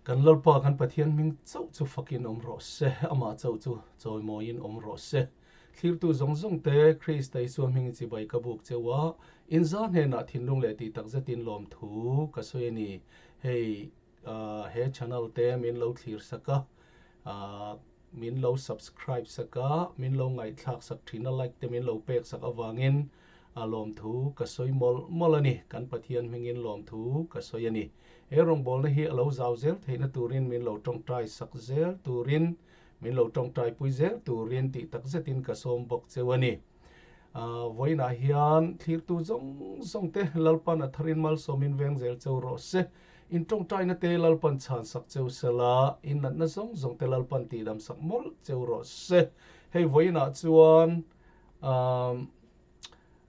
Kan Lalpa kan Pathian hming chauh chu fakin awm rawh se, amah chauh chu chawimawiin awm rawh se. Thlirtu zawng zawng te, Krista Isua hmingin chibai ka buk cheu a, in za hnenah thinlung leh tih takzetin lawmthu ka sawi a ni. Hei he channel te min lo thlir sak a, min lo subscribe sak a, min lo ngaihthlak sak thin a, like te min lo pek sak avangin lawmthu ka sawi mawlh mawlh a ni. Kan Pathian hmingin lawmthu ka sawi a ni. He rawngbawlna hi a lo zau zel theihna turin min lo tawngtai sak zel turin, min lo tawngtaipui zel turin tih takzetin ka sawm bawk cheu a ni. Vawiinah hian thlirtu zawng zawng te Lalpan a tharin malsawmin veng zel cheu rawh se. In tawngtaina te Lalpan chhan sak cheu sela, in natna zawng zawng te Lalpan tihdam sak mawlh cheu rawh se. Hei vawiinah chuan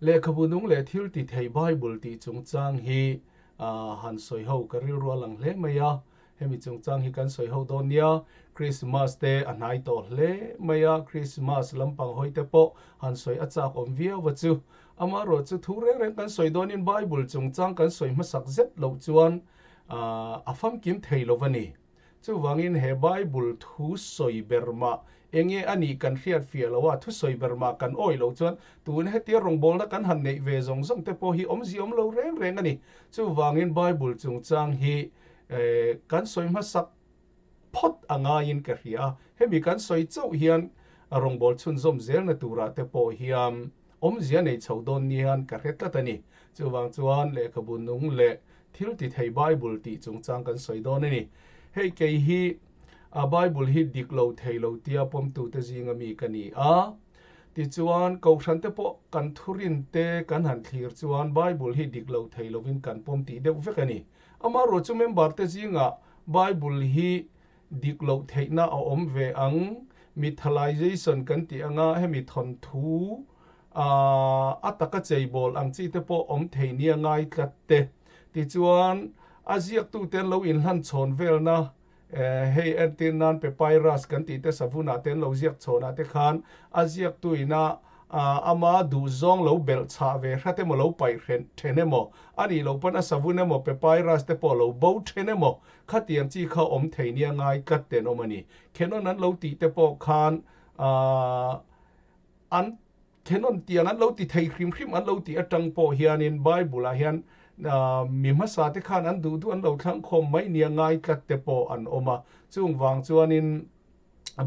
Lehkhabu nung leh thil ti thei Bible tih chungchang hi han sawi ho ka rilru a lang hle mai a, hemi chungchang hi kan sawi ho dawn nia. Christmas te a hnai tawh hle mai a, Christmas lampang hawi te pawh han sawi a chak awm viau a chu. Amaherawh chu thu reng reng kan sawi dawnin Bible chungchang kan sawi hmasak zet loh chuan a famkim thei lo a ni. Chuvangin he Bible thu sawi ber mah enge a nih kan hriat fiah lo a, thu sawi ber mah kan awih loh chuan tun hetia rawngbawlna kan han neih ve zawng zawng te pawh hi awmzia awm lo reng reng a ni. Chuvangin Bible chungchang hi kan sawi hmasak phawt a ngaiin ka hria a, hemi kan sawi chauh hian rawngbâwl chhunzawm zelna turah te pawh hian awmzia nei chho dawn nian ka hre tlat a ni. Chuvang chuan lehkhabu nung leh thil ti thei Bible tih chungchang kan sawi dawn a ni. Hei kei hi a Bible hi dik lo thei lo tia pawmtute zinga mi ka ni a. Tichuan, Kohhran te pawh kan thurin te kan han thlir chuan Bible hi dik lo thei lovin kan pawm tih deuh vek a ni. Amaherawh chu member te zingah Bible hi dik loh theihna a awm ve ang, mytholization kan tih anga hemi thawnthu a taka cheibawl ang chi te pawh awm thei nia ngai tlat te. Tichuan, a ziaktute an lo inhlan chhawn velna, hei entir nan papyrus kan tih te savunah te an lo ziak chhawnah te khan a ziaktuina ama duhzawng lo belh chhah ve hrat emaw lo paih then emaw, a nih loh pawn a savun emaw papyrus te pawh lo bo then emaw khatiang chi kha awm thei nia ngai tlat ten awm a ni. Khenawn an lo tih te pawh khan an khenawn tiang an lo ti thei hrim hrim an lo tih atang pawh hianin Bible ah hian mi hmasa te khan an duh duh an lo thlang khawm mai nia ngai tlat te pawh an awm a. Chung vang chuanin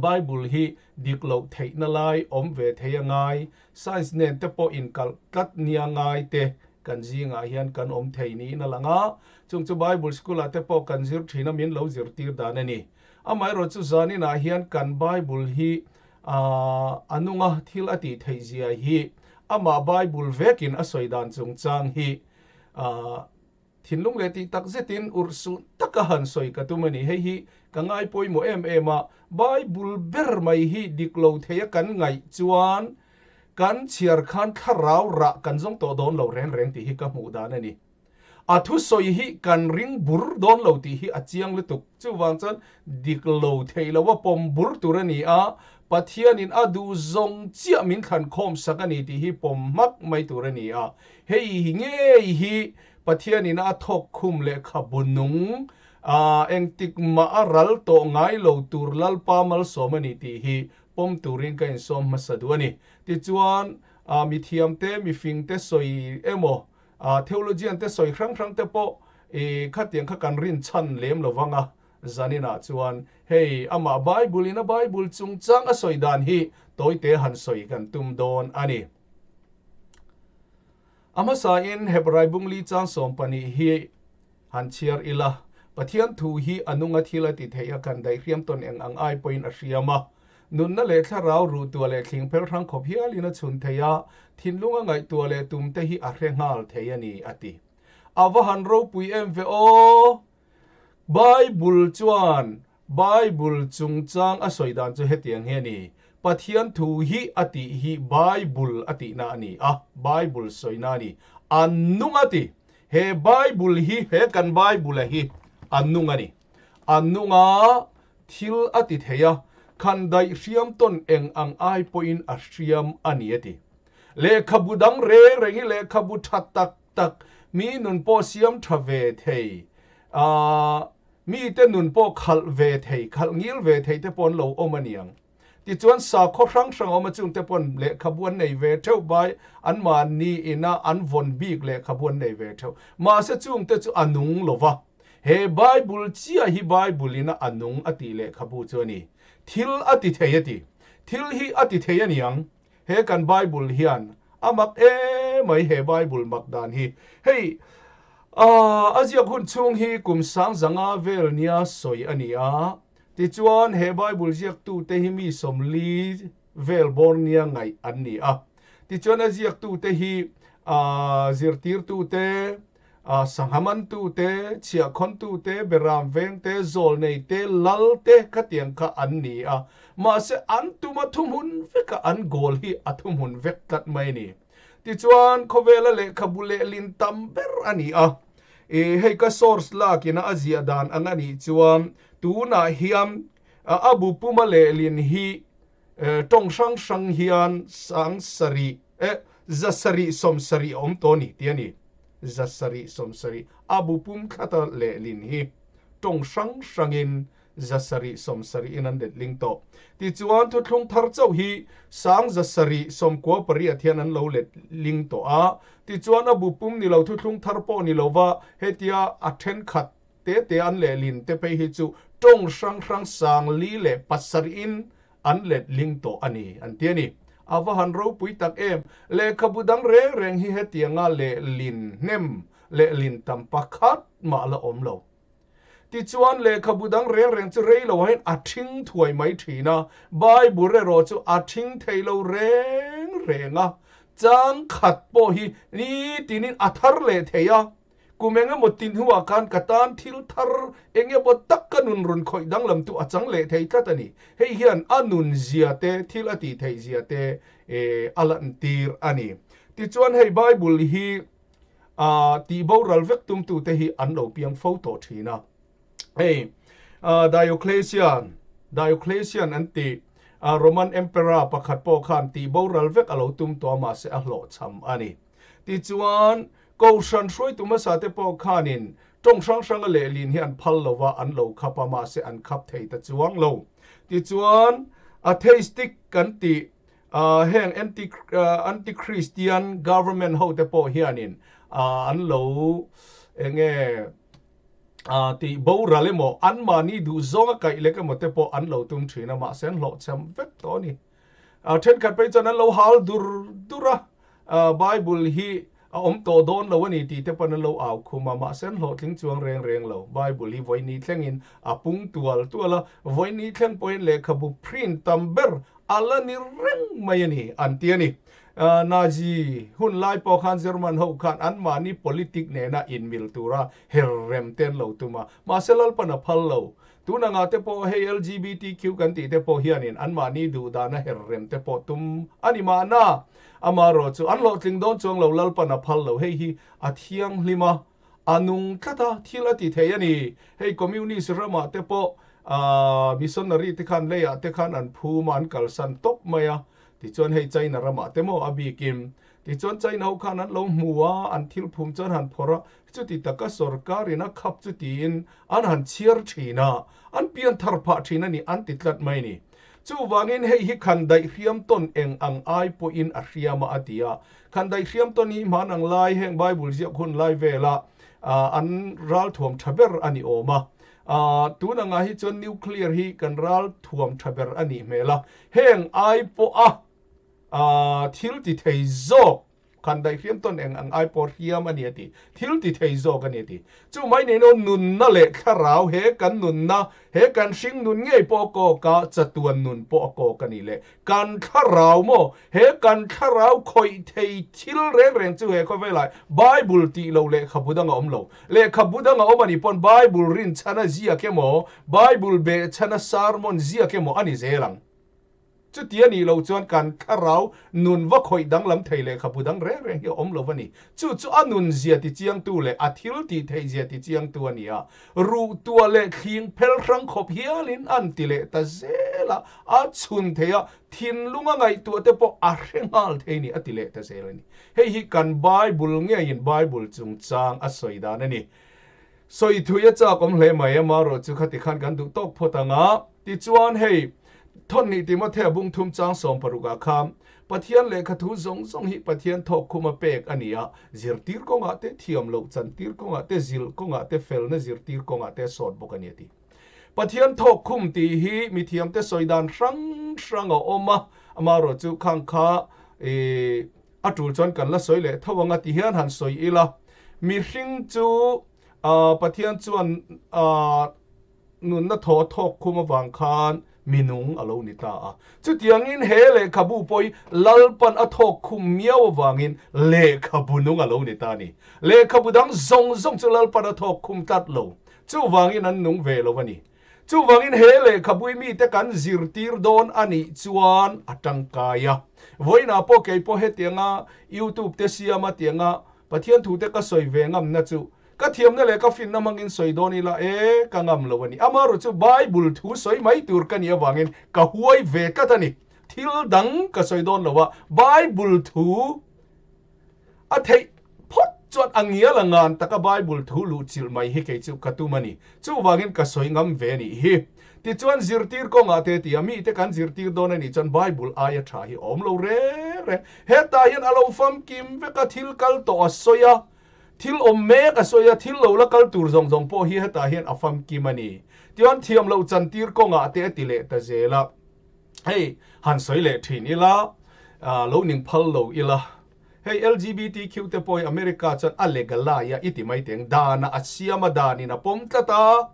Bible hi dik loh theihna lai awm ve thei a ngai, science nen te pawh inkalh tlat nia ngai te kan zingah hian kan awm thei niin a lang a. Chung chu Bible school ah te pawh kan zir thin a min lo zirtir dan a ni. Amaherawh chu zaninah hian kan Bible hi a nunga thil a tih theih zia hi amah Bible vekin a sawi dan chungchang hi thinlung leh tih tak zetin urhsuh taka han sawi ka tum a ni. Hei hi ka ngai pawimawh em em a, Bible ber mai hi dik lo theia kan ngaih chuan kan chhiar khan thlarau rah kan zawng tawh dawn lo reng reng tih hi ka hmuh dan a ni. A thusawi hi kan ring bur dawn lo tih hi a chiang lutuk. Chuvang chuan dik lo theih loa pawm bur tur a ni a, Pathianin a duh zawng chiah min thlan khawm sak a ni tih hi pawm hmak mai tur a ni a. Hei ngei hi Pathianin a thawk khum lehkhabu nung engtik mah a ral tawh ngai lo tur Lalpa malsawm a ni tih hi pawm turin ka insawm hmasa duh a ni. Tichuan, mithiamte, mifingte sawi emaw, Theologian te sawi hrang hrang te pawh i khatiang kha kan rin chhan lem lo vang a, zaninah chuan hei amah Bible in a Bible chungchang a sawi dan hi tawite han sawi kan tum dawn a ni. A hmasain Hebrai bungli chang 12 hi han chhiar ila, Pathian thu hi a nunga thil a ti theih a kan daihriam tawn eng ang ai pawhin a hriam a. Nunna leh thlarau ruhtuah leh thling phel hrang khawp hialin a chhun thei a, thinlunga ngaihtuah leh tum te hi a hre nghal thei a ni, a ti. A va han ropui em ve aw! Bible chuan Bible chungchang a sawi dan chu hetiang hi a ni, Pathian thu hi a tih hi Bible a tihna a ni a, Bible sawina a ni. A nung a ti. He Bible hi, he kan Bible-a hi a nung a ni. A nung a, thil a ti thei a, khan daih hriam tawn eng ang ai pawhin a hriam a ni a ti. Lehkhabu dang reng reng hi lehkhabu tha tak tak, mi nun pawh siam tha ve thei. Aaa. Mite nun pawh khalh ve thei, khalh ngil ve thei te pawh an lo awm a niang. Tichuan sakhaw hrang hrang a awm a, chungte paw'n lehkhabu an nei ve theuh bai, anmahni ina an vawn bik lehkhabu an nei ve theuh. Mahse chungte chu a nung lo va. He Bible chiah hi Bible ina a nung a tih lehkhabu chu a ni. Thil a ti thei a ti. Thil hi a ti thei a niang. He kan Bible hian a mak emai he Bible mak dan hi. Hei a ziak hun chhung hi kum sangzanga vel nia sawi a ni a. Tichuan he Bible ziaktute hi mi 40 vel bawr nia ngaih an ni a. Tichuan a ziaktute hi zirtirtute, Sangha mantute, chhiahkhawntute, beram vengte, zawlneite, lalte khatiang kha an ni a. Mahse, an tuma thuhmun veka an goal hi a thuhmun vek tlat mai a ni. Tichuan, khawvela lehkhabu lehlin tam ber a ni a. I hei ka source lakina a ziah dan ang a nih chuan tunah hian a bu puma lehlin hi tawng hrang hrang hian sang sarih, eh, 770 a awm tawh a ni tih a ni. 770 a bu pum thlata lehlin hi tawng hrang hrangin 770 in an letling tawh. Tichuan, thuthlung thar chauh hi sang 798 hian an lo letling tawh a. Tichuan, a bu pum ni lo thuthlung thar pawh ni lova hetia a thenkhat te te an lehlin te phei hi chu tawng hrang hrang sang li leh pasarih in an letling tawh a ni, an ti a ni. A va han ropui tak em! Lehkhabu dang reng reng hi hetianga lehlin hnem, lehlin tam pakhat mah la awm lo. Tichuan, lehkhabu dang reng reng chu rei lo ahin a thing thuai mai thin a, Bible erawh chu a thing thei lo reng reng a, chang khat pawh hi nitinin a thar leh thei a. Kum eng emaw ti hnuah khan ka tan thil thar eng emaw tak ka nun rawn khawih danglam tu a chang leh thei tlat a ni. Hei hian a nun zia te, thil a tih theih zia te a lantir a ni. Tichuan hei Bible hi tih boral vek tumtute hi an lo piang fo tawh thin a. Hei Diocletian, Diocletian an tih Roman Emperor pakhat pawh khan tih boral vek a lo tum tawh a mahse a hlawhchham a ni. Tichuan Kohhran hruaitu hmasa te pawh khanin tawng hrang hranga lehlin hi an phal lo va, an lo khap a, mahse an khap thei ta chuang lo. Tichuan, atheistic kan tih heng anti anti-Christian government ho te pawh hianin an lo enge tih boral emaw, anmahni duhzawnga kaih lek emaw te pawh an lo tum thin a, mahse an hlawhchham vek tawh a ni. Thenkhat phei chuan an lo hal dur dur a, Bible hi a awm tawh dawn lo a ni tih te pawn an lo au khum a, mahse an hlawhtling chuang reng reng lo. Bible hi vawiini thlengin a pung tual tual a, vawiini thleng pawhin lehkhabu print tam ber a la ni reng mai a ni an ti a ni. Nazi hun lai pawh khan German ho khan anmahni politic nena inmil tura her rem te an lo tum a, mahse Lalpan a phal lo. Tun angah te pawh hei LGBTQ kan tih te pawh hianin anmahni duh dana her rem te pawh tum a ni mahna. Amaherawh chu an hlawhtling dawn chuang lo Lalpan a phal lo. Hei hi a thianghlim a, a nung tlat a, thil a ti thei a ni. Hei Communist ramah te pawh missionary te khan leiah te khan an phum a, an kalsan tawp mai a. Tichuan hei China ramah te maw a bikin Tichuan China ho khan an lo hmu a, an thil phum chu an han phawrh a, chuti taka sorkarin a khap chu tiin an han chhiar thin a, an pian thar phah thin a ni an ti tlat mai a ni. Chuvangin hei hi khandaih hriam tawn eng ang ai pawhin a hriam a a ti a. Khandaih hriam tawn hi hman ang lai heng Bible ziak hun lai vela an ralthuam tha ber a ni awm a. Tun angah hi chuan nuclear hi kan ralthuam tha ber a nih hmel a, heng ai pawha thil ti thei zawk khan daih hriam tawn eng ang ai pawh hriam a ni a ti. Thil ti thei zawk a ni a ti. Chu mai nei no nunna leh thlarau he kan nunna, he kan hring nun ngei pawh a kawk a, chatuan nun pawh a kawk a ni le. Kan thlarau maw? He kan thlarau khawih thei thil reng reng chu he khawvelah Bible tih loh lehkhabu dang a awm lo. Lehkhabu dang a awm a nih pawn Bible rinchhana ziak emaw, Bible behchhana sermon ziak emaw a ni zel ang. Chuti a nih loh chuan kan thlarau nun va khawih danglam thei lehkhabu dang reng reng hi a awm lo a ni. Chu chu a nun zia tichiangtu leh a thil tih theih zia tichiangtu a ni a. Ruh tuah leh thling phel hrang khawp hialin an ti leh ta zel a, a chhun thei a, thinlung a ngaihtuah te pawh a hre nghal thei ni a ti leh ta zel a ni. Hei hi kan Bible ngeiin Bible chungchang a sawi dan a ni. Sawi thui a chak awm hle mai, amaherawh chu khati khan kan duh tawk phawt ang a. Tichuan hei, Thawhnih Timothea bung thum chang 16 ah khan Pathian lehkha thu zawng zawng hi Pathian thawk khuma pek a ni a, zirtir kawngah te, thiam loh chantir kawngah te, zilh kawngah te, felna zirtir kawngah te a sawt bawk a ni a ti. Pathian thawk khum tih hi mithiamte sawi dan hrang hrang a awm a, amaherawh chu khang kha ih a tul chuan kan la sawi leh tho ang a ti hian han sawi ila, mihring chu ah Pathian chuan ah nunna thaw a thawk khum avang khan mi nung a lo ni ta a. Chutiangin he lehkhabu pawh hi Lalpan a thawk khum miau avangin lehkhabu nung a lo ni ta a ni. Lehkhabu dang zawng zawng chu Lalpan a thawk khum tlat lo. Chuvangin an nung ve lo a ni. Chuvangin he lehkhabui mite kan zirtir dawn a nih chuan a tangkai a. Vawiinah pawh kei pawh hetianga YouTube te siama tianga Pathian thute ka sawi ve ngamna chu ka thiamna leh ka finna hmangin sawi dawn ila e, ka ngam lo a ni. Amaherawh chu Bible thu sawi mai tur ka nih avangin ka huai ve tlat a ni. Thil dang ka sawi dawn lo a, Bible thu a theih phawt chuan a ngial a ngan taka Bible thu luh chilh mai hi kei chu ka tum a ni. Chuvangin ka sawi ngam ve a nih hi. Tichuan zirtir kawngah te tia mite kan zirtir dawn a nih chuan Bible aia tha hi awm lo reng reng. Hetah hian a lo famkim vek a, thil kal tawh a sawi a, thil awm mek a sawi a, thil lo la kal tur zawng zawng pawh hi hetah hian a famkim a ni. Tichuan thiam loh chantir kawngah te a ti leh ta zel a. Hei han sawi leh thin ila, lo ning phal lo ila. Hei LGBTQ te pawh hi America chuan a legalai a i ti mai teng, danah a siam a, danin a pawm tlat a.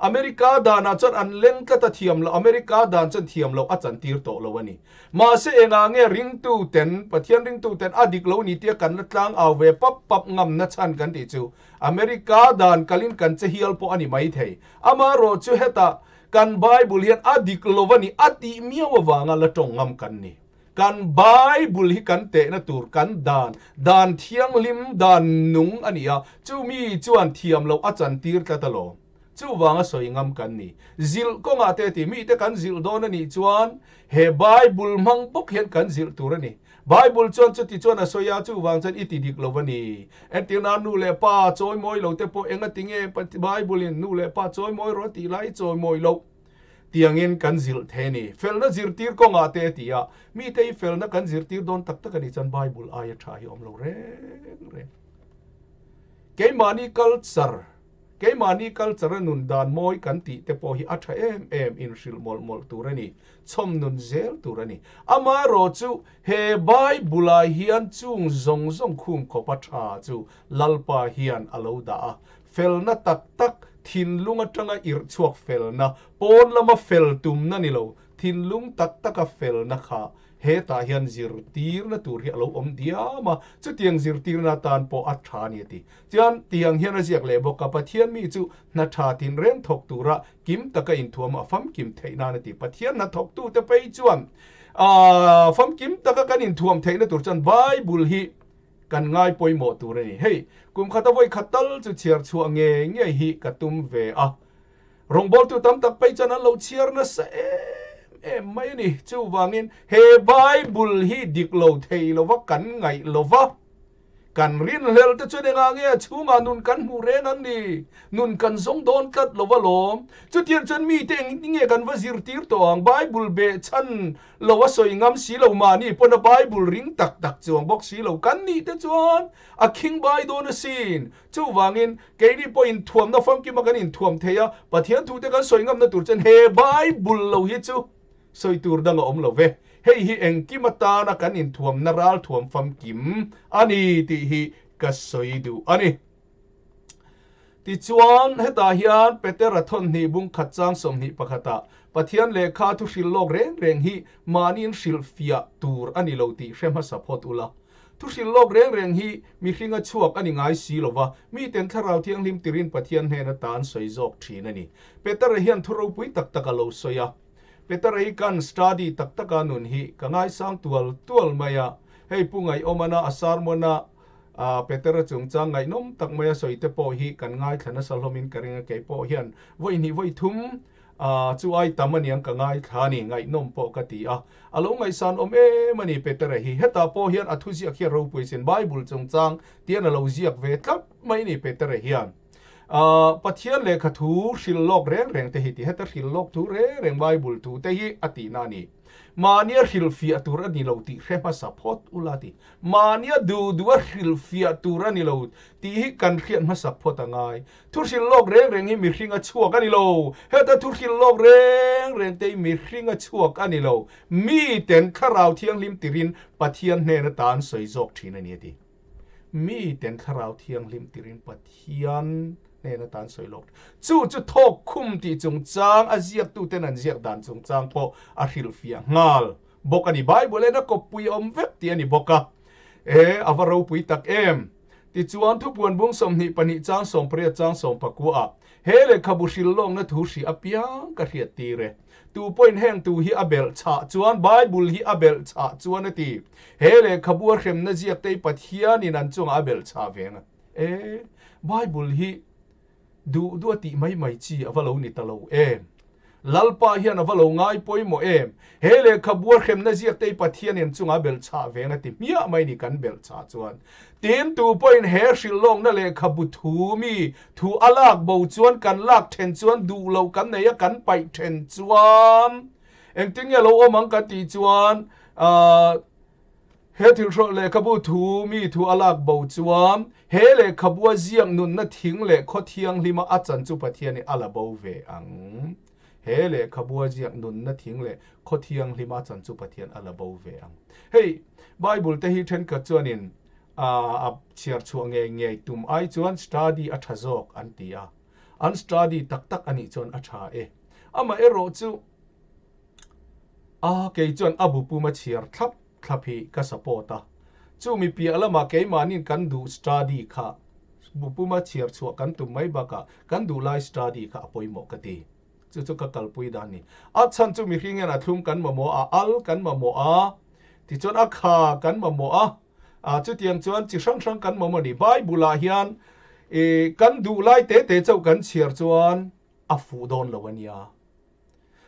America danah chuan an leng tlat a thiam loh, America dan chuan thiam loh a chantir tawh lo a ni. Mahse engah nge ringtu ten, Pathian ringtu ten a dik lo ni tia kan la tlang au ve pap pap ngamna chhan kan tih chu America dan kalin kan che hial pawh a ni mai thei. Amaherawh chu hetah kan Bible hian a dik lo a ni a tih miau avanga la tawng ngam kan ni. Kan Bible hi kan tehna tur kan dan, dan thianghlim, dan nung a ni a, chumi chuan thiam loh a chantir tlat alawm. Chuvanga sawi ngam kan ni. Zilh kawngah te ti, mite kan zilh dawn a nih chuan he Bible hmang bawk hian kan zilh tur a ni. Bible chuan chuti chuan a sawi a, chuvang chuan i ti dik lo a ni. Entirna nu leh pa chawimawi lo te pawh enga tinge Bible-in nu leh pa chawimawi rawh a tih lai chawimawi loh. Tiangin kan zilh thei a ni. Felna zirtir kawngah te a ti a, mite hi felna kan zirtir dawn tak tak a nih chuan Bible aia tha hi a awm lo reng reng. Keimahni culture, keimahni culture a nun dan mawi kan tih te pawh hi a tha em em inhrilh mawlh mawlh tur a ni, chhawm nun zel tur a ni. Amaherawh chu he Bible ah hian chung zawng zawng khum khawp a tha chu Lalpa hian a lo dah a, Felna tak tak, thinlung atanga irh chhuak felna, pawn lama fel tumna ni lo, thinlung tak taka felna kha hetah hian zirtirna tur hi a lo awm diam a, chutiang zirtirna atan pawh a tha a ni a ti. Chuan tiang hian a ziak leh bawk a, Pathian mi chu hna tha tinreng thawk tura kim taka inthuam a famkim theih nan a ti. Pathian hna thawktute phei chuan famkim taka kan inthuam theihna tur chuan Bible hi Kan ngai pawimawh tur a ni. Hei, kum khata vawi khat tal chu chhiar chhuah ngei ngei hi ka tum ve a. Rawngbawltu tam tak phei chuan an lo chhiar nasa em em mai a ni. Chuvangin he Bible hi dik lo thei lova kan ngaih lova, kan rinhlelh te chuan engah nge a chhungah nun kan hmuh reng ang ni? Nun kan zawng dawn tlat lova lawm. Chutiang chuan mite engtin nge kan va zirtir tawh ang? Bible behchhan Lo a sawi ngam si lo mahni pawn a Bible ring tak tak chuang bawk si lo kan nih te chuan a khing bai dawn asin. Chuvangin keini pawh inthuamna famkima kan inthuam thei a, Pathian thute kan sawi ngamna tur chuan he Bible lo hi chu sawi tur dang a awm lo ve. Hei hi engkim atana kan inthuamna ralthuam famkim a ni tih hi ka sawi duh a ni. Tichuan, hetah hian Petera thawnhnih bung khat chang 21 ah Pathian lehkha thu hrilh lawk reng reng hi mahniin hrilhfiah tur a ni lo tih hre hmasa phawt ula. Thu hrilh lawk reng reng hi mihringa chhuak a ni ngai si lova, miten Thlarau Thianghlim tirin Pathian hnena tan sawi zawk thin a ni. Petera hian thu ropui tak tak a lo sawi a. Petera hi kan study tak taka nun hi ka ngaisang tual tual mai a. Hei Pu Ngaihawmana a sermon a A Petera chungchang ngaihnawm tak maia sawi te pawh hi kan ngaithla nasa hlawmin ka ring a, kei pawh hian vawi hnih vawi thum chu ai tam aniang ka ngaithla a ni, ngaihnawm pawh ka ti a. A lo ngaihsan awm em a ni Petera hi. Hetah pawh hian a thuziak hi a ropui sin, Bible chungchang tian a lo ziak ve tlat mai a ni Petera hian. Pathian lehkha thu hril lawk reng reng te hi ti heta hril lawk thu reng reng Bible thu te hi a tihna a ni. Mahnia hrilhfiah tur a ni lo tih hre hmasa phawt ula a ti. Mahnia duh duha hrilhfiah tur a ni lo tih hi kan hriat hmasak phawt a ngai. Thu hrilh lawk reng reng hi mihring a chhuak a ni lo. Heta thu hrilh lawk reng reng te hi mihring a chhuak a ni lo. Miten Thlarau Thianghlim tirin Pathian hnen ata an sawi zawk thin a ni a ti. Miten Thlarau Thianghlim tirin Pathian hnen ata an sawi lawk thin. Chu chu thawk khum tih chungchang a ziaktuten an ziak dan chungchang pawh a hrilhfiah nghal bawk a ni. Bible en a kawppui a awm vek tih a ni bawk a. E, a va ropui tak em! Tichuan, Thupuan bung 22 chang 18 chang 19 ah, He lehkhabu hrilhlawkna thu hrih apiang ka hriat tir e. Tu pawhin heng tu hi a belh chhah chuan Bible hi a belh chhah chuan a ti. He lehkhabu a hremna ziak te hi Pathianin an chungah a belh chhah ve ang a. E, Bible hi duh duh a tih mai mai chi a va lo ni ta lo em? Lalpa hian a va lo ngai pawimawh em? He lehkhabu a hremna ziak te hi Pathian in chungah belh chhah veng a ti hmiah mai ni kan belh chhah chuan. Tin, tu pawhin he hrilhlawkna lehkhabu thu mi thu a lak bo chuan kan lak then chuan duh loh kan nei a kan paih then chuan engtin nge lo awm ang kan tih chuan ahh He thilhrawlh lehkhabu thu mi thu a lak bo chuan he lehkhabua ziak nunna thing leh khaw thianghlima a chan chu Pathianin a la bo ve ang. He lehkhabua ziak nunna thing leh khaw thianghlima a chan chu Pathian a la bo ve ang. Hei, Bible te hi thenkhat chuanin a chhiar chhuah ngei ngei tum ai chuan study a tha zawk an ti a. An study tak tak a nih chuan a tha e. Amaherawhchu, A, kei chuan a bu puma chhiar thlap thlap hi ka support a. Chu mi piah lamah keimahnin kan duh study kha bu puma chhiar chhuah kan tum mai bakah kan duh lai study kha a pawimawh ka ti. Chu chu ka kalpui dan ni. A chhan chu mihring hian a thlum kan mamawh a, a al kan mamawh a, tichuan a kha kan mamawh a, a chutiang chuan chi hrang hrang kan mamawh a ni. Bible-ah hian i kan duh lai te te chauh kan chhiar chuan a fuh dawn lo a nia.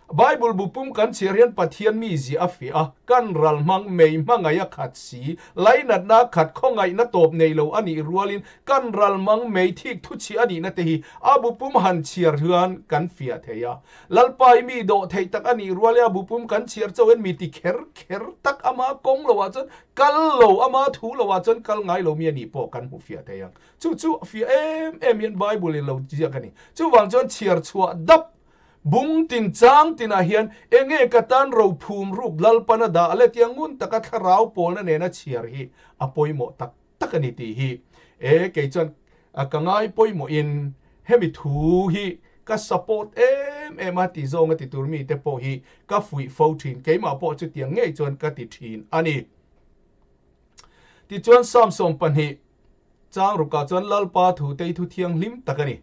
Bible bu pum kan chhiar hian Pathian mi ziah a fiah a, kan ral hmang mei hmangaih a khat si, lainatna a khat khawngaihna tawp nei lo a nih rualin kan ral hmang mei thik thuchhi a nihna te hi a bu pum han chhiar hian kan fiah thei a. Lalpa i mi dawh theih tak a nih rualin a bu pum kan chhiar chauh hian mi ti kher kher tak ama kawng loah chuan kal lo, ama thu loah chuan kal ngai lo mi a nih pawh kan hmu fiah thei ang. Chu chu fiah em em hian Bible in lo ziak a ni. Chuvang chuan chhiar chhuah dap Bung tin chang tinah hian enge ka tan rophum ruk Lalpan a dah le tia ngun taka thlarau pawlna nena chhiar hi a pawimawh tak tak a ni tih hi e kei chuan ka ngai pawimawhin hemi thu hi ka support em em a ti zawng a ti tur mite pawh hi ka fuih fo thin keimah pawh chutiang ngei chuan ka ti thin a ni. Tichuan Psalm 12 chang rukah chuan Lalpa thute hi thu thianghlim tak a ni.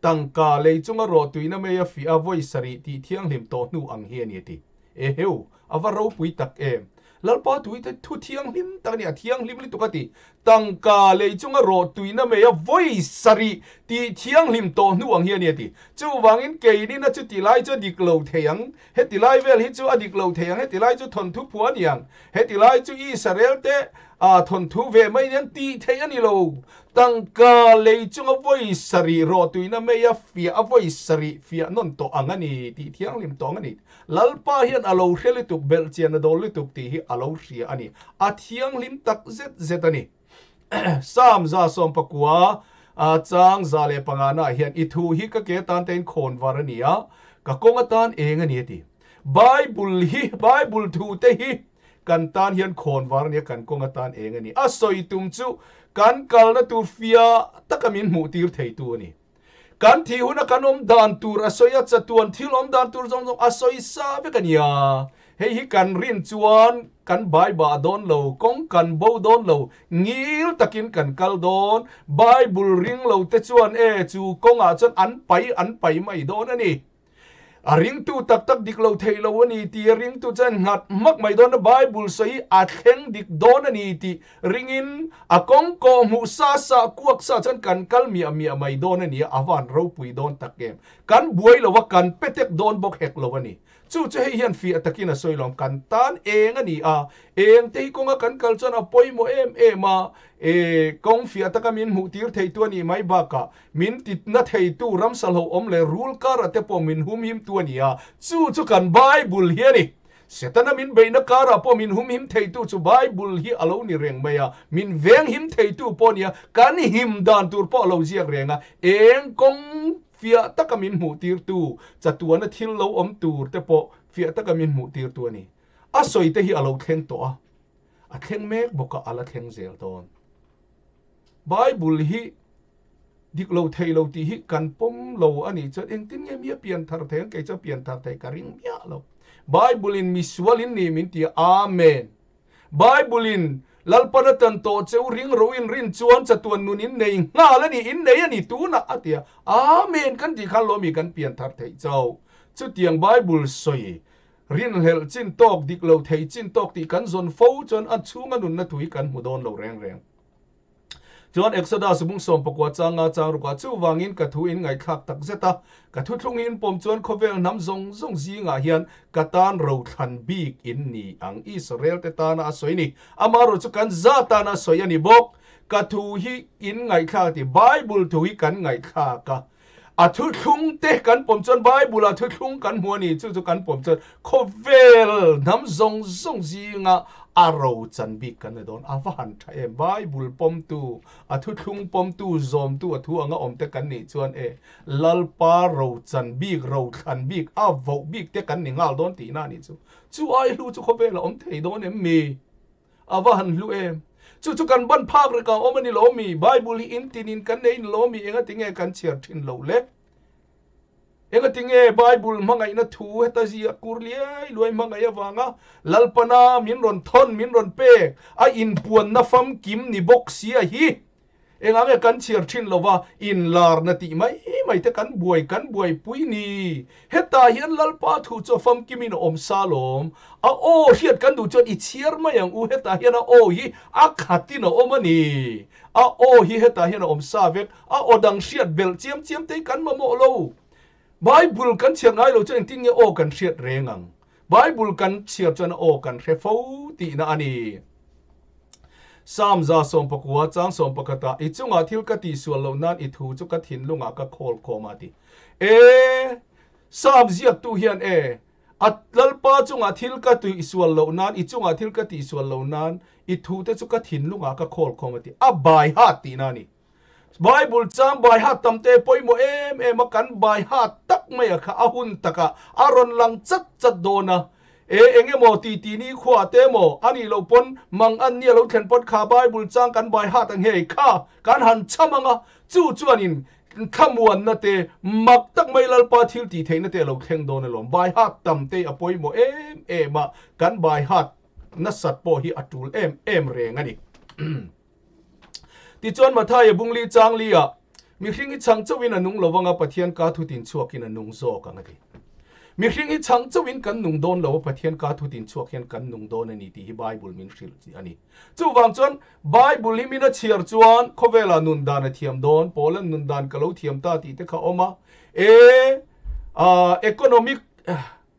Tangka lei chunga rawhtuina mei a fih a vawi sarih tih thianghlim tawh hnu ang hi a ni a ti. Eheu, a va ropui tak em! Lalpa tuite thu thianghlim tak a ni, a thianghlim lutuk a ti. Tangka lei chunga rawhtuina mei a vawi sarih tih thianghlim tawh hnu ang hi a ni a ti. Chuvangin keinin a chuti lai chu a dik lo thei ang, heti lai vel hi chu a dik lo thei ang, heti lai chu thawnthu phuah a ni ang, heti lai chu Israel te thawnthu ve mai nen tih theih a ni lo. Tangka lei chunga vawi sarih rawhtuina mei a fiah a vawi sarih fiah nawn tawh ang a ni tih thianghlim tawh ang a ni. Lalpa hian a lo hre lutuk, belhchian a dawl lutuk tih hi a lo hria a ni. A thianghlim tak zet zet a ni. Psalm 19 chang 105 naah hian i thu hi ka ke atan tein khawn var a ni a, ka kawng atan eng a ni a ti. Bible hi, Bible thu te hi Kan tan hian khawn var ania kan kawng atan eng a ni. A sawi tum chu kan kalna tur fiah taka min hmuh tir theitu a ni. Kan thih huna kan awm dan tur a sawi a, chatuan thil awm dan tur zawng zawng a sawi sa vek a nia. Hei hi kan rin chuan kan bai bah dawn lo, kawng kan bo dawn lo, ngil takin kan kal dawn. Bible ring lo te chuan e chu kawngah chuan an pai an pai mai dawn a ni. A ringtu tak tak dik lo thei lo a ni tih a ringtu chuan nghat hmak mai dawn a, Bible sawi hi a thleng dik dawn a ni tih ringin a kawng kawh hmuh sa sa kuak sa chuan kan kal miah miah mai dawn a ni a, a van ropui dawn tak em. Kan buai lo a, kan petek dawn bawk hek lo a ni. Chu chu hei hian fiah takin a sawi lo, kan tan eng a ni a, eng te hi kawnga kan kal chuan a pawimawh em em a, E, kawng fiah taka min hmuh tir theitu a nih mai bakah min ti na theitu ramsa hlauhawm leh rul karah te pawh min humhim tu a ni a, chu chu kan Bible hi a ni. Setana min beihna karah pawh min humhim theitu chu Bible hi a lo ni reng mai a, min venghim theitu pawh a ni a, kan him dan tur pawh a lo ziak reng a, eng kawng fiah taka min hmuh tirtu, chatuana thil lo awm tur te pawh fiah taka min hmuh tirtu a ni. A sawi te hi a lo thleng tawh a, a thleng mek bawk a, a la thleng zel dawn. Bible hi dik lo thei lo tih hi kan pawm lo a nih chuan engtin nge mi a pian thar thei ang? Kei chuan pian thar thei ka ring miah lo. Bible in misual in ni min ti a, Amen. Bible in Lalpan a tan tawh che u ring ro in rin chuan chatuan nun in nei nghal a ni, in nei a ni tunah a ti a, Amen kan tih khan lawmi kan pian thar theih chauh. Chutiang Bible sawi Rinhlelh chin tawk, dik lo thei chin tawk tih kan zawn fo chuan a chhunga nunna thu hi kan hmu dawn lo reng reng. Chuan Exodus bung 19 changa chang rukah chuvangin ka thu in ngaihthlak tak zet a, ka thuthlung hi in pawm chuan khawvel hnam zawng zawng zingah hian ka tan rothlan bik in ni ang Israel te tana a sawi ni. Amaherawh chu kan za tana a sawi a ni bawk. Ka thu hi in ngaihthlak tih Bible thu hi kan ngaihthlak a. A thuthlung te kan pawm chuan Bible-ah thuthlung kan hmu a ni, chu chu kan pawm chuan khawvel hnam zawng zawng zinga a rochan bik kan ni dawn. A va han tha em! Bible pawmtu, a thuthlung pawmtu, zawmtu a thu anga awm te kan nih chuan e, Lalpa rochan bik, rothlan bik, a voh bik te kan ni nghal dawn tihna a nih chu. Chu ai hlu chu khawvelah awm thei dawn em mi? A va han hlu em! Chu chu kan ban phak rek a awm a ni lo mi? Bible hi in tin in kan nei ni lo mi? Enga tinge kan chhiar thin lo le? Enga tinge Bible hmangaihna thu heta ziah kur liai luai hmangaih avanga Lalpana min rawn thawn, min rawn pek, a inpuanna famkim ni bawk sia hi? Engah nge kan chhiar thin lova inlarna tih mai mai te kan buai kan buaipui ni? Hetah hian Lalpa thu chu a famkimin a awm sa lawm. A aw hriat kan duh chuan i chhiar mai ang u, hetah hian a aw hi a khatin a awm a ni. A aw hi hetah hian a awm sa vek, a aw dang hriat belh chiam chiam te hi kan mamawh lo. Bible kan chhiar ngai lo chuan engtin nge aw kan hriat reng ang? Bible kan chhiar chuan a aw kan hre fo tihna a ni. Psalm 19 chang 11 ah, I chungah thil ka tihsual loh nan i thu chu ka thinlungah ka khawl khawm a ti. E, Psalm ziaktu hian e, a Lalpa chungah thil ka tihsual loh nan, i chungah thil ka tihsual loh nan i thu te chu ka thinlungah ka khawl khawm a ti. A bai hat tihna a ni. Bible chang bai hat tam te pawimawh em em a, kan bai hat tak mai a kha a hun takah a rawn lang chat chat dawn a. E, eng emaw ti ti ni khuah te emaw a nih loh pawn mang an nia lo thlen pawn kha Bible chang kan bai hat ang hei kha kan han cham ang a, chu chuanin thlamuanna te mak tak mai Lalpa thil tih theihna te a lo thleng dawn alawm. Bai hat tam te a pawimawh em em a, kan bai hat nasat pawh hi a tul em em reng a ni. Tichuan Mathaia bungli changli ah, Mihring hi chhang chauhin a nung lo vanga Pathian ka thu tin chhuakin a nung zawk ang a ti. Mihring hi chhang chauhin kan nung dawn lo a, Pathian ka thu tin chhuak hian kan nung dawn a ni tih hi Bible min hrilh a ni. Chuvang chuan Bible hi min a chhiar chuan khawvelah nun dan a thiam dawn, Paula'n nun dan ka lo thiam ta tih te kha a awm a, e, economic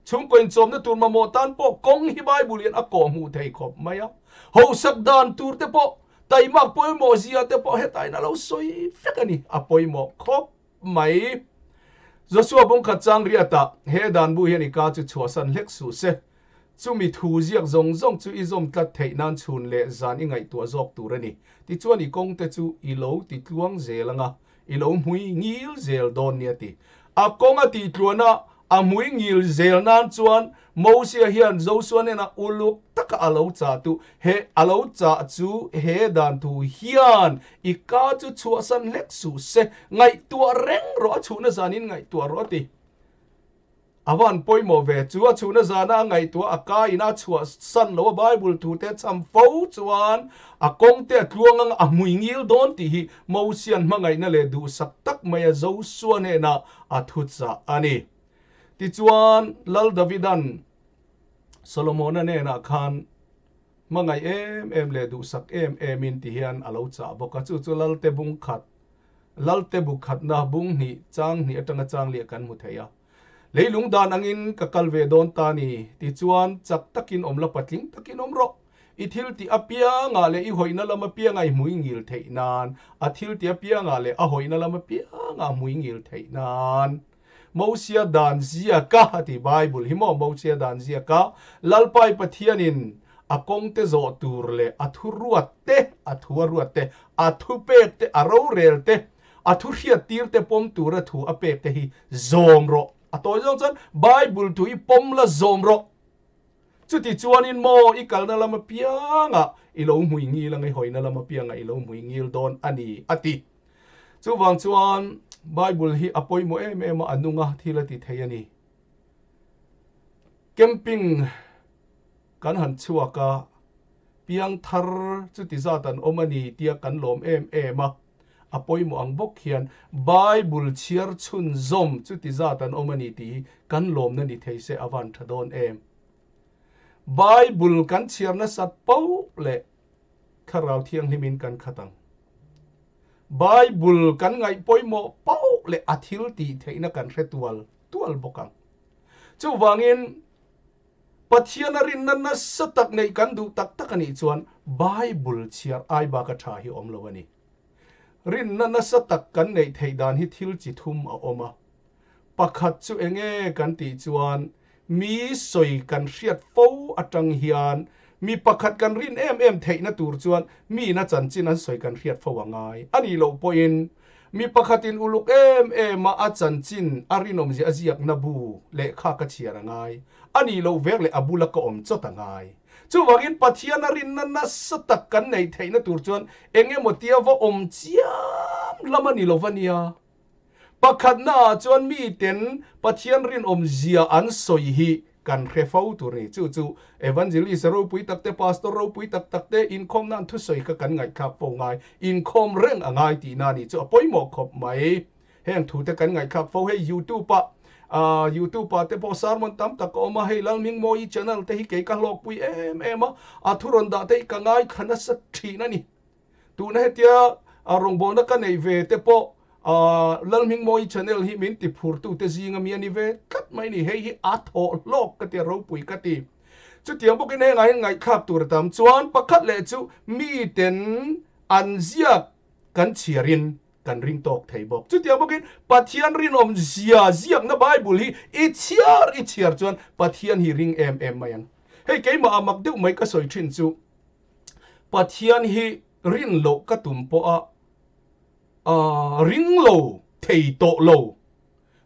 Chhungkaw inchawmna tur mamawh tan pawh kawng hi Bible hian a kawh hmuh thei khawp mai a. Hosak dan tur te pawh, taimak pawimawh zia te pawh hetaiin a lo sawi vek a ni. A pawimawh khawp mai. Joshua bungkhat chang riatah he dan bu hian i ka chu chhuahsan hlek suh se. Chumi thu ziak zawng zawng chu i zawm tlat theih nan chhun leh zan i ngaihtuah zawk tur a ni. Tichuan i kawng te chu i lo ti tluang zel ang a, i lo hmui ngil zel dawn nia ti. A kawng a tih tluan a, a hmui ngil zel nan chuan Mosia hian Josua hnenah uluk taka a lo chah tu, he a lo chah chu he dan thu hian i ka chu chhuahsan hlek suh se, ngaihtuah reng rawh, a chhuhna zanin ngaihtuah rawh a ti. A van pawimawh ve chu a chhuhna zana a ngaihtuah a ka in a chhuah san lo a Bible thu te cham fo chuan a kawng te a tluang ang a hmui ngil dawn tih hi Mosian hmangaihna leh duhsak tak mai a Josua hnenah a thuchah a ni. Tichuan Lal Davidan Solomona hnenah khan hmangaih em em leh duhsak em em in ti hian a lo chah bawk a, chu chu Lalte bung khat Lalte bu khatna bung hnih chang hnih atanga chang liah kan hmu thei a. Leilung dan angin ka kal ve dawn ta ni, tichuan chak takin awm la patling takin awm rawh. I thil tih apiangah leh i hawihna lam apiangah i hmui ngil theih nan, a thil tih apiangah leh a hawihna lam apiangah hmui ngil theih nan. Mosia dan ziaka a ti Bible hi maw Mosia dan ziaka Lalpai Pathianin a kawngte zawh tur leh a thu ruat te, a thu a ruat te, a thupek te, a rorel te, a thu hriattir te pawm tura thu a pek te hi zawm rawh. A tawi zawng chuan Bible thu hi pawm la zawm rawh. Chuti chuanin maw i kalna lam apiangah i lo hmui ngil ang, i hawina lam apiangah i lo hmui ngil dawn a ni, a ti. Chuvang chuan Bible hi a pawimawh em em a, a nung a, thil a ti thei a ni. Camping kan han chhuak a, piangthar chuti zat an awm a ni tia kan lawm em em a, a pawimawh ang bawk hian Bible chhiar chhunzawm chuti zat an awm a ni tih hi kan lawmna ni thei se a van tha dawn em. Bible kan chhiar nasat poh leh Thlarau Thianghlimin kan khat ang. Bible kan ngaih pawimawh poh leh a thil tih theihna kan hre tual tual bawk ang. Chuvangin Pathian a rinna nasa tak neih kan duh tak tak a nih chuan Bible chhiar ai baka tha hi awm lo a ni. Rinna nasa tak kan neih theih dan hi thil chi thum a awm a. Pakhat chu enge kan tih chuan mi sawi kan hriat fo atang hian mi pakhat kan rin em em theihna tur chuan miin a chanchin an sawi kan hriat fo a ngai a nih loh pawhin mi pakhatin uluk em em a a chanchin a rinawmzia a ziakna bu lehkha ka chhiar a ngai a nih loh vek leh a bula ka awm chawt a ngai. Chuvangin Pathian a rinna nasa tak kan neih theihna tur chuan eng emaw tia va awm chiam lam a ni lo va nia. Pakhatna ah chuan miten Pathian rinawm zia an sawi hi kan hre fo tur a ni. Chu chu Evangelist ropui tak te, Pastor ropui tak tak te inkhawmna an thusawi kha kan ngaihthlak fo ngai. Inkhawm reng a ngai tihna a ni chu a pawimawh khawp mai. Heng thu te kan ngaihthlak fo hei YouTube ah YouTube ah te pawh sermon tam tak a awm a, hei Lalhmingmawii channel te hi kei ka hlawkpui em em a, a thu rawn dah te hi ka ngaithla nasa thin a ni. Tuna hetia rawngbawlna ka neih ve te pawh Lalhmingmawii channel hi min ti phurtu te zinga mi a ni ve tlat mai ni. Hei hi a thawh hlawk ka ti a, ropui ka ti. Chutiang bawkin hengah hian ngaihthlak tur a tam chuan pakhat leh chu miten an ziak kan chhiarin kan ring tawk thei bawk. Chutiang bawkin Pathian rinawm zia ziakna Bible hi i chhiar i chhiar chuan Pathian hi ring em em mai ang. Hei keimah a mak deuh mai ka sawi thin chu Pathian hi rin loh ka tum pawh a ring lo thei tawh lo.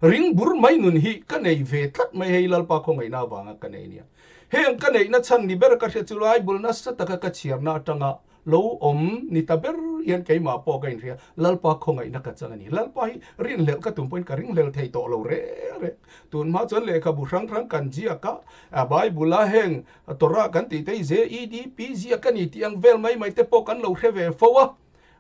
Ring bur mai nun hi ka nei ve tlat mai hei Lalpa khawngaihna avanga ka nei nia. Heng ka neihna chhan ni ber ka hria chu Bible nasa taka ka chhiarna atanga lo awm ni ta ber hian keimah pawh ka inhria Lalpa khawngaihna ka chang a ni. Lalpa hi rinhlelh ka tum pawhin ka ringhlel thei tawh lo reng reng. Tunhma chuan lehkhabu hrang hrang kan ziak a, Bible a heng Torah kan tih te hi ZEDP ziak a ni tih ang vel mai mai te pawh kan lo hre ve fo a,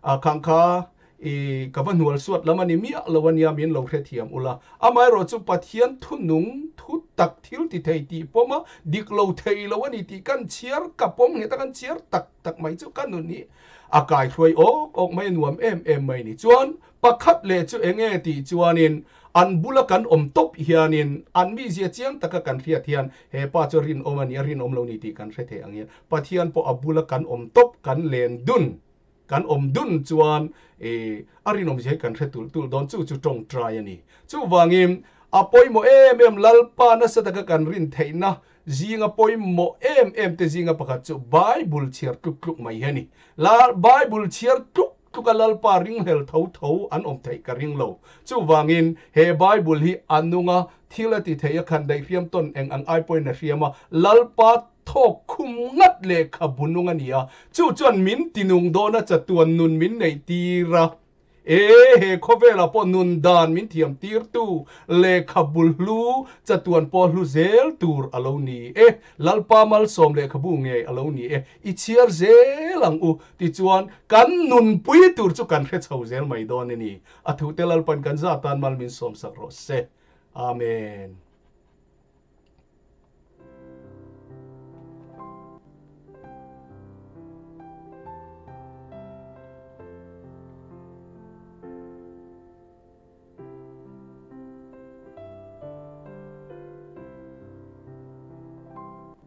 a khang kha i ka va hnual suat lam a ni miah lo a nia min lo hrethiam ula. Amaherawh chu Pathian thunung thu tak thil ti thei tih pawm a dik lo thei lo a ni tih kan chhiar ka pawm nghet a kan chhiar tak tak mai chu ka nun hi a kaihruai awk awk mai a nuam em em mai ni. Chuan pakhat leh chu eng nge tih chuanin An bula kan awm tawp hianin an mizia chiang taka kan hriat hian he pa chu rinawm a ni a, rinawm lo ni tih kan hre thei ang hian Pathian pawh a bula kan awm tawp, kan len dun, kan awm dun chuan i a rinawmzia hi kan hre tulh tulh dawn, chu chu tawngtai a ni. Chuvangin a pawimawh em em Lalpa nasa taka kan rin theihna zinga pawimawh em em te zinga pakhat chu Bible chhiar tluk tluk mai hi a ni. Bible chhiar tluk Tluka Lalpa ringhlel tho tho an awm theih ka ring lo. Chuvangin, he Bible hi a nung a, thil a ti thei a khan daih hriam tawn eng ang ai pawhin a hriam a, Lalpa thawk khum ngat lehkhabu nung a ni a, chu chuan min tinung dawn a chatuan nun min neih tir a. E, he khawvelah pawh nun dan min thiam tirtu lehkhabu hlu chatuan pawh hlu zel tur a lo ni e. Lalpa malsawm lehkhabu ngei a lo ni e. I chhiar zel ang u, tichuan kan nunpui tur chu kan hre chho zel mai dawn a ni. A thute Lalpan kan za tan mal min sawmsak rawh se. Amen.